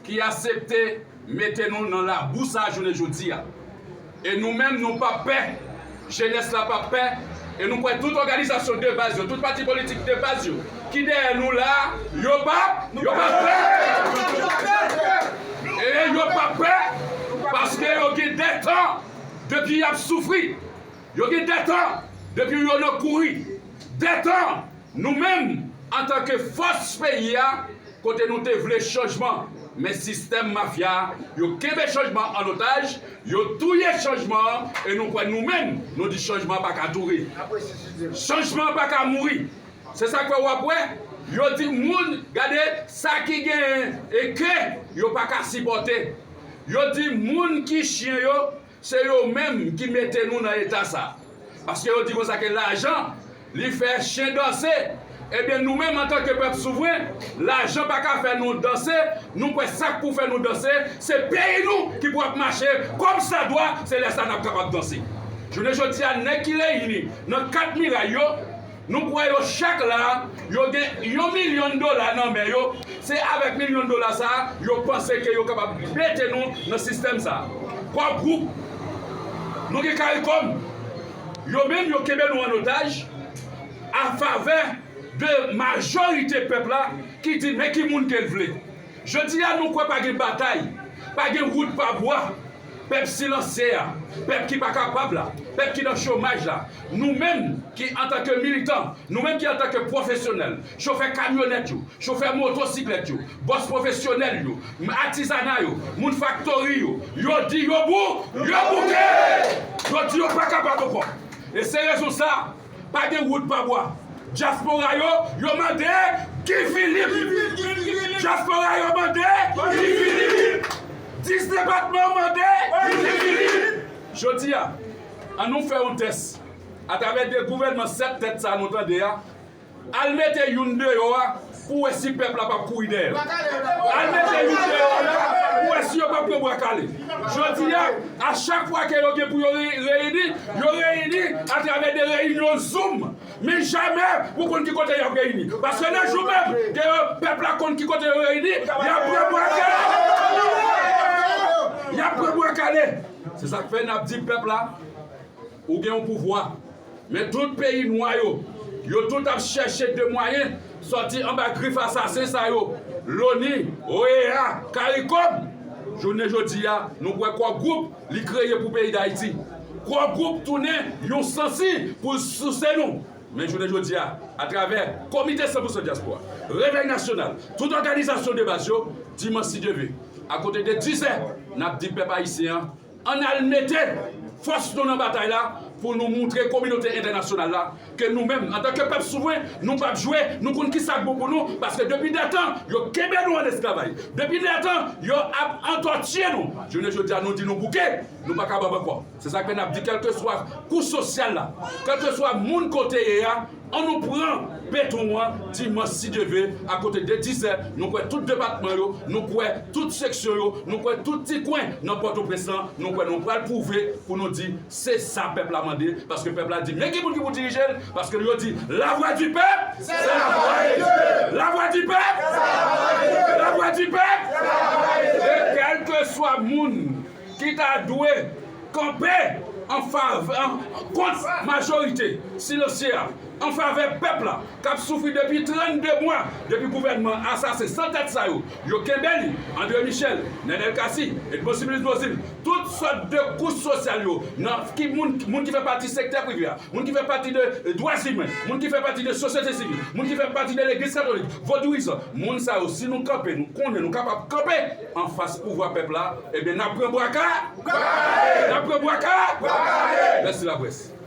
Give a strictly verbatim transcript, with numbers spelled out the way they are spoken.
ki aksepte mete nou nan labou sa a jounen jodi a. E nou menm, nou p ap pè. Jenès la p ap pè. E nou kwè tout òganizasyon de baz yo, tout pati politik de baz yo, ki dèyè nou la a, yo p ap, yo p ap pè. E yo p ap pè, paske yo gen de tan depi y ap soufri. Yo gen de tan depi yo nan kouri. De tan, nou menm, antanke fòs peyi a, kote nou te vle chanjman, men sistèm mafya a, yo kenbe chanjman an otaj, yo touye chanjman an, e nou kwè nou menm, nou di chanjman pa ka toure. Chanjman pa ka mouri. Se sa k fè w ap wè, yo di moun, gade, sa ki genyen e ke yo pa ka sipòte. Yo di moun ki chen yo, se yo menm ki mete nou nan eta sa. Paske yo di konsa ke lajan, li fè chen danse. Ebyen, nou menm, antanke pèp souvren, lajan pa ka fè nou danse. Nou kwè sa k pou fè nou danse, se peyi nou ki pou ap mache kòmsadwa, se lè sa n ap kapab danse. Jounen jodi a, nèg ki reyini nan kat miray yo, nou kwè yo chak la, yo gen yon milyon dola nan men yo. Se avèk milyon dola sa a, yo panse ke yo kapab mete nou nan sistèm sa a. Kòb gwoup, nou gen Karikòm, yo menm yo kenbe nou an otaj a favè de majorite pèp la ki di men ki moun ke l vle. Jodi a, nou kwè pa gen batay, pa gen wout pa bwa. Pèp silansye a, pèp ki pa kapab la, pèp ki nan chomaj la, nou menm ki antanke militan, nou menm ki antanke pwofesyonèl, chofè kamyonèt yo, chofè motosiklèt yo, bòs pwofesyonèl yo, atizana yo, moun faktori yo, yo di yo bou, yo bouke! Yo di yo pa kapab ankò. E se rezon sa, pa gen wout pa bwa. Dyaspora yo, yo mande Guy Philippe. Dyaspora yo mande Guy Philippe. Dis depatman mande Guy Philippe. Jodi a, ann nou fè yon tès. Atravè de gouvènman sèt tèt sa nou tande a, al mete youn deyò a pou wè si pèp la p ap kouri dèyè l. Al mete youn deyò a la pou wè si yo p ap pran bwa kale. Jodi a, a chak fwa ke yo gen pou yo re- reyini, yo reyini atravè de reyinyon Zoom. Men jamè pou konn ki kote y ap reyini. Paske nan jou menm ke yo, pèp la konn ki kote yo reyini, y ap pran bwa kale. Y ap pran bwa kale. Se sa k fè n ap di pèp la, ou gen yon pouvwa. Men tout peyi nwa yo, yo tout ap chèche de mwayen sòti anba grif asasen sa yo. Loni, OEA, Karikòm. Jounen jodi a, nou kwè Kò Gwoup, li kreye pou peyi Dayiti. Kò Gwoup tounen yon sansi pou l souse nou. Men jounen jodi a, atravè Komite san pou san Dyaspora, Revèy Nasyonal, tout òganizasyon de baz yo, dimanch si Dye ve, akote de dis è, n ap di pèp ayisyen an, ann al mete fòs nou nan batay la pou nou moutre kominote entènasyonal la ke nou menm, antanke pèp souvren, nou p ap jwe, nou konn kisa k bon pou nou, paske depi de tan, yo kenbe nou an esklavaj. Depi de tan, yo ap antòtye nou. Jounen jodi a, nou di nou bouke, nou pa kapab ankò. Se sa k fè n ap di, kèlkeswa kouch sosyal la, kèlkeswa moun kote ye a, ann nou pran beton an dimanch si Dye ve, akote de dis è, nou kwè tout depatman yo, nou kwè tout seksyon yo, nou kwè tout ti kwen nan Pòtoprens lan, nou kwè nou pral pwouve pou nou di se sa pèp la mande, paske pèp la di men ki moun ki pou dirije l, paske yo di la voix du peuple, c'est la voix de Dieu. La voix du peuple, c'est la voix de Dieu. La voix du peuple, c'est la voix de Dieu. E kèlkeswa moun ki ta dwe kanpe an favè, an, kont majorite silansye a, an favè pèp la, k ap soufri depi trannde mwa, depi gouvènman asasen san tèt sa yo, yo kenbe li, André Michel, Nenel Cassy, Edmonde Simplice Beauzile, tout sòt de kouch sosyal yo, nan ki moun, moun ki fè pati sektè prive a, moun ki fè pati de, eh, dwa imen, moun ki fè pati de sosyete sivil, moun ki fè pati de legliz katolik, vodouyizan, moun sa yo, si nou kanpe, nou konnen nou kapab kanpe anfas pouvwa pèp la, ebyen, n ap pran bwa ka-, n ap pran bwa ka-, mèsi laprès.